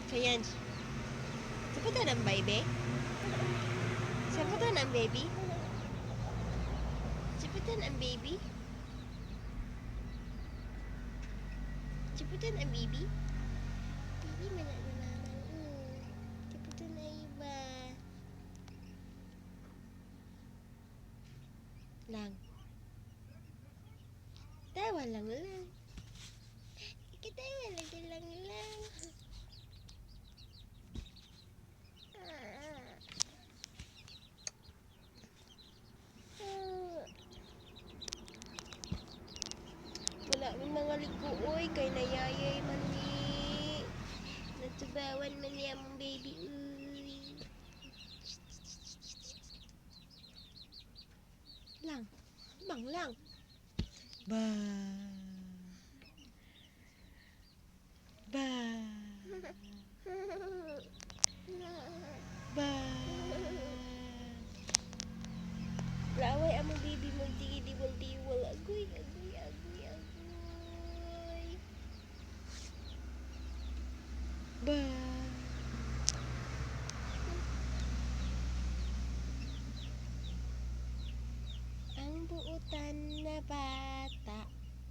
Chayanj. Cepetan ang baby. Cepetan ang baby. Cepetan ang baby. Cepetan ang baby. Baby man na mama. Cepetan na iba. Lang. Tawa lang lang. Ikitawa lang lang lang. Wala mi mga liko oy kay nayayay man ni. Natubawan man niya mong baby uy. Lang. Bang lang. Ba. Ba. Ba. Laway among baby magtigi diwal diwal. Agoy, agoy, agoy, agoy. Ba. Ang buutan na bata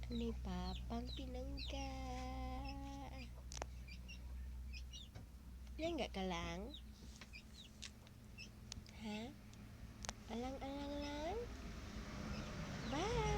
ni Papang Pinangga. Langga ka lang? Ha? Alang-alang lang? Bye!